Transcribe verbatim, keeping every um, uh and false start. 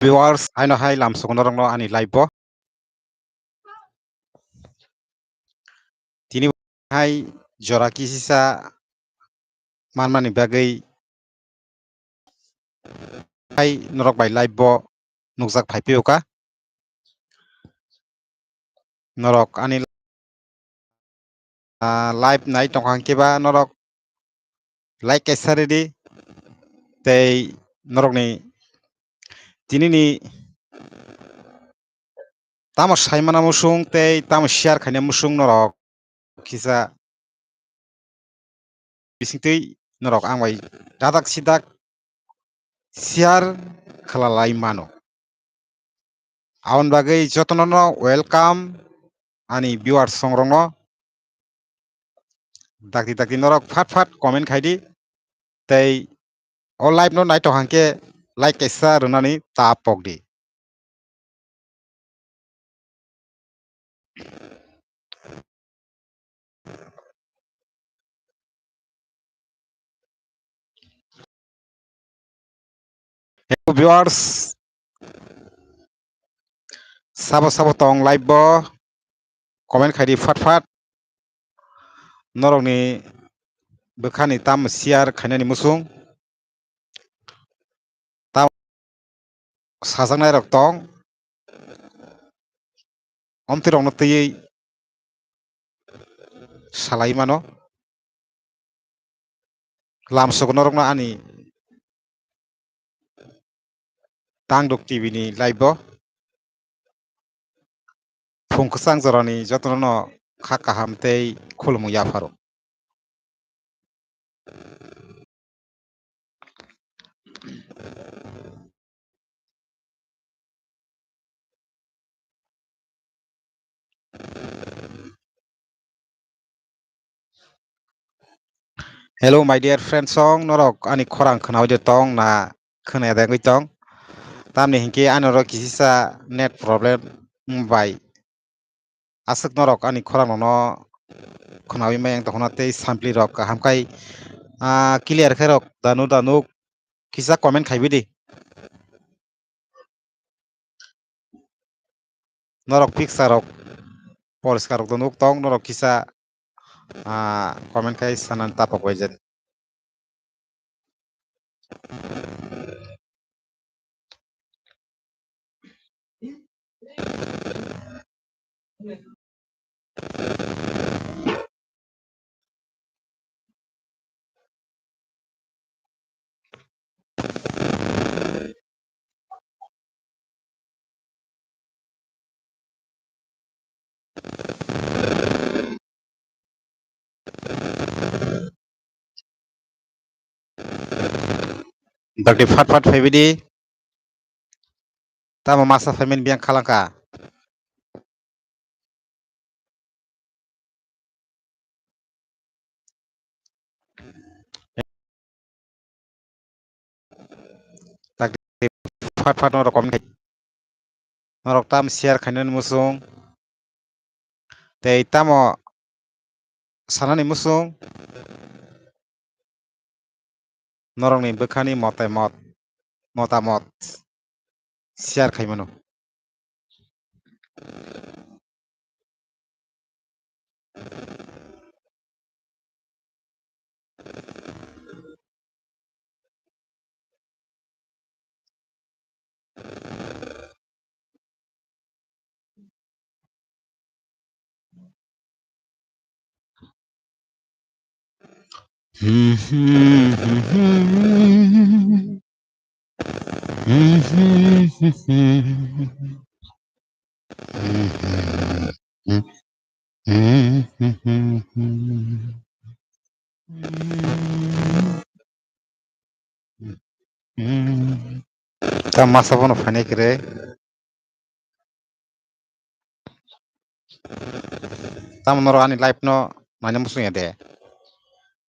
Viewers, haino hai lamsogo norokno ani live o. Tini hai jora kisisa manmani bagwi hai norok bai live o nukjak phai phiyokha. Norok ani, ah, live nai tongkha hwnkhe ba norok like kaisa ridi, tei norokni tinini tamo saimana musung tei tamo share khaina musung norok kisa bisingtwi norok ang bai dadak sidak share khalalai mano. Aboni bagwi jotono no welcome ani viewers songrokno. Dakti dakti norok phat phat comment khaidi tei o live no naitok hwnkhe like kaisa rwnani ta pokdi. Hello viewers, sabo sabo tong live bo comment khaidi phat phat. Norokni bwkhani tam share khainani musung. Tam sajaknai rok tong. Omtwi rokno twiwi salai mano. Lamsok norokno ani Tangduk T V ni live o phung kwchang jorani jotono no kha kaham tei khulumung yapharo. Hello my dear friends song, norok ani khorang khwnawi de tong na khwnaya de wngwi tong? Tamni hinkhe ani oro kisisa net problem bai aswk norok ani khorang no khwnawi maya wng tongkha tei sampli rok kaham khai, ah, clear khe rok danu danu kisa comment khaibi di. Norok picture rok poriskar rok nuk tong, norok kisa, ah, comment khai sanan tapok bai jani. Dakti phat phat phaibi di. Tamo masa phaimani biyang khalangkha. Dakti phat phat norok comment khai. Norok tam share khainani muchung. Tei tamo sanani muchung. Norokni bwkhani motemot, motamot share khai mano. Ta masa bono phainai kwrwi. Tamo norok ani live no naina muchung ya de.